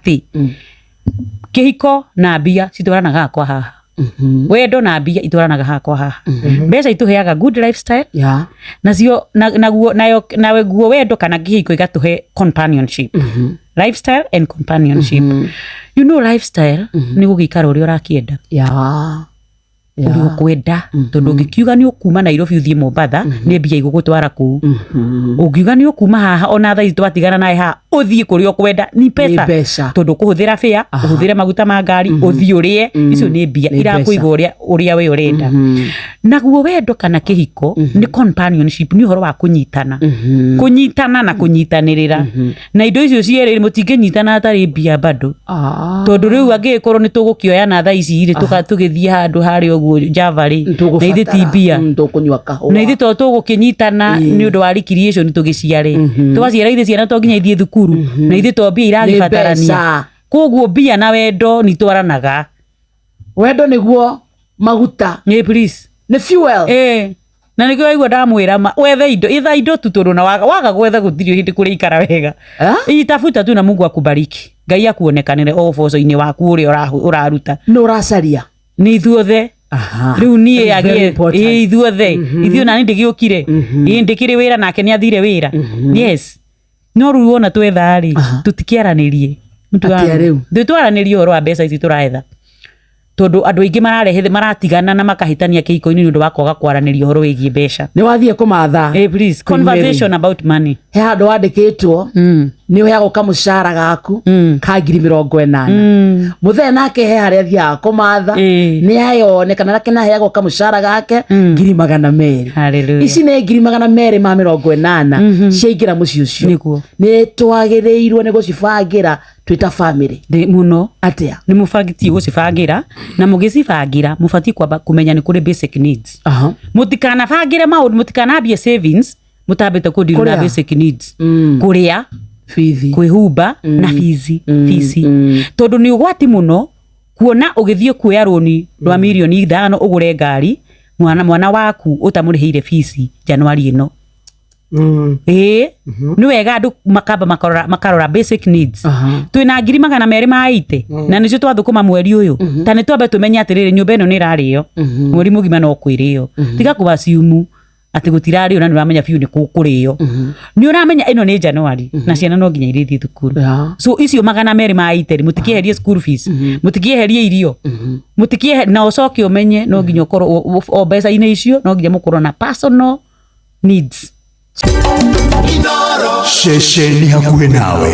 Atĩ kĩhiko na mbia citwaranaga haha kwa haha, wendo na mbia itwaranaga haha kwa haha. Mbeca itũheaga good lifestyle, nacio naguo nayo naguo wendo kana kĩhiko igatũhe companionship, lifestyle and companionship. Lifestyle nĩ gũgĩikara ũrĩa ũrakĩenda, ũrĩa ũkwenda, tondũ ũngĩkiuga nĩ ũkuma Nairobi ũthiĩ Mombatha, nĩ mbia igũgũtwara kũu. Ũngiuga nĩ ũkuma haha, ona thaa ici twatigana nawe haha, ũthiĩ kũrĩa ũkwenda, ni pesa. Nĩ mbeca. Tondũ ũkũhũthĩra fare, ũhũthĩre maguta ma ngari, ũthiĩ ũrĩe, icio nĩ mbia Nĩ irakũiga ũrĩa we ũrenda. Naguo wendo kana kĩhiko nĩ companionship, nĩ ũhoro wa kũnyitana, kũnyitana na kũnyitanĩrĩra, na indo icio cierĩ mũtingĩnyitana hatarĩ mbia bado. Tondũ rĩu angĩgĩkorwo nĩ tũgũkĩoya na thaa ici rĩ, tũgĩthiĩ handũ harĩa ũguo Java rĩ, na ithuĩ ti mbia. Tũkũnyua kahũa. Na ithuĩ to tũgũkĩnyitana nĩ ũndũ wa recreation, tũgĩciare, twaciara ithuĩ ciana to nginya ithiĩ thukuru, na ithuĩ to mbia iragĩbatarania. Mbeca. Koguo mbia na wendo nĩ itwaranaga. Wendo nĩguo maguta. Nĩ please. Nĩ fuel. Eh, na nĩkĩo waigua ndamwĩra ma wethe indo, etha indo tu, tondũ na waga gwetha gũtirĩ hĩndĩ kũrĩikara wega. Eh? Itafuta tu na Mungu akubariki, Ngai akuonekanĩre o ũboco-inĩ waku ũrĩa ũraruta. Nĩ ũracaria. Nĩ ithuothe. Rĩu niĩ Very agĩe important. ĩ ithuothe, ithuĩ nani ndĩgĩũkire, ĩ ndĩkĩrĩ wĩra nake nĩ athire wĩra, yes, no rĩu wona twetha rĩ, tũtikĩaranĩrie. Atĩa rĩu? Twaranĩrie ũhoro wa mbeca ici tũraetha, tondũ andũ aingĩ mararehe maratigana na makahĩtania kĩhiko-inĩ nĩ ũndũ wa kwaga kwaranĩria ũhoro wĩgiĩ mbeca. Nĩ wathiĩ kũmatha. Eh, please. Queen Mary. Conversation about money. He handũ wandĩkĩtwo nĩ ũheagwo kamũcara gaku ka 80,000. Mũthee nake he harĩa athiaga kũmatha, nĩ ayonekana nake naheagwo kamũcara gake 200,000. Hallelujah. Ici nĩ 280,000 ciaingĩra mũciĩ ũcio. Nĩguo. Nĩ twagĩrĩirwo nĩ gũcibangĩra twĩ ta family? Mũno. Atĩa? Nĩ mũbatiĩ gũcibangĩra, na mũgĩcibangĩra mũbatiĩ kwamba kũmenya nĩ kũrĩ basic needs. Mũtikanabangĩre maũndũ, mũtikanambie savings mũtambĩte kũdeal na Kũrĩa. basic needs: kũrĩa, bithi, kwĩhumba na bici, tondũ nĩ ũgwati mũno kuona ũgĩthiĩ kuoya rũni rwa 5 mirioni ũgũre ngari, mwana waku ũtamũrĩhĩire bici Januari ĩno. Ĩĩ, nĩ wega andũ makamba makarora basic needs. Twĩna 280,000 na nĩcio twathũkũma mweri ũyũ, ta nĩ twambe tũmenye atĩrĩrĩ, nyũmba ĩno nĩ ĩrarĩo mweri mũgima, no kwĩrĩo. Tiga kũaciumu atĩ gũtirarĩo na nĩ ũramenya biũ nĩ kũrĩo. Nĩ ũramenya ĩno nĩ Januari na ciana no nginya irĩthiĩ thukuru. So icio 280 mũtikĩeherie school fees, mũtikĩeherie irio, mũtikĩehe, na ũcoke ũmenye no nginya ũkorwo o mbeca-inĩ icio no nginya mũkorwo na personal needs. Ceceni hakuhĩ nawe.